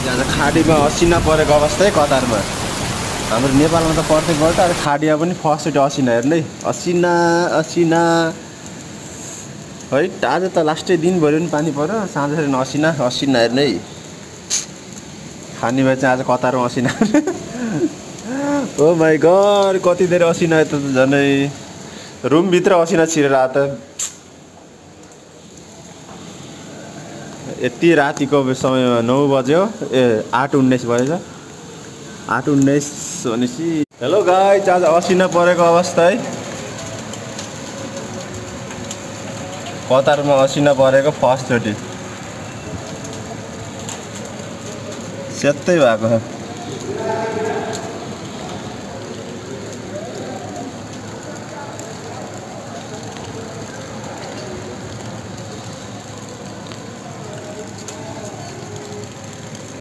आज खाडीमा असिना परेको अवस्था है कतारमा। हाम्रो नेपालमा त प्रत्येक वर्ष अहिले खाडीमा पनि फर्स्ट असिना हेर्नु है, असिना असिना है। आज त लास्टै दिनभरि पनि पानी पर्यो, साँझ असिना असिना हेर्नु है। खाने भए चाहिँ आज कतारमा असिना ओ माई गड, कति धेरै असिना त झनै रुमभित्र असिना छिरेर आ त। यति रातिको समयमा 9 बज्यो, 8:19 बजेछ, 8:19 भनेपछि। हेलो गाइस, आज असिना परेको अवस्था है कतारमा, असिना परेको फर्स्टचोटि सेतै भएको छ।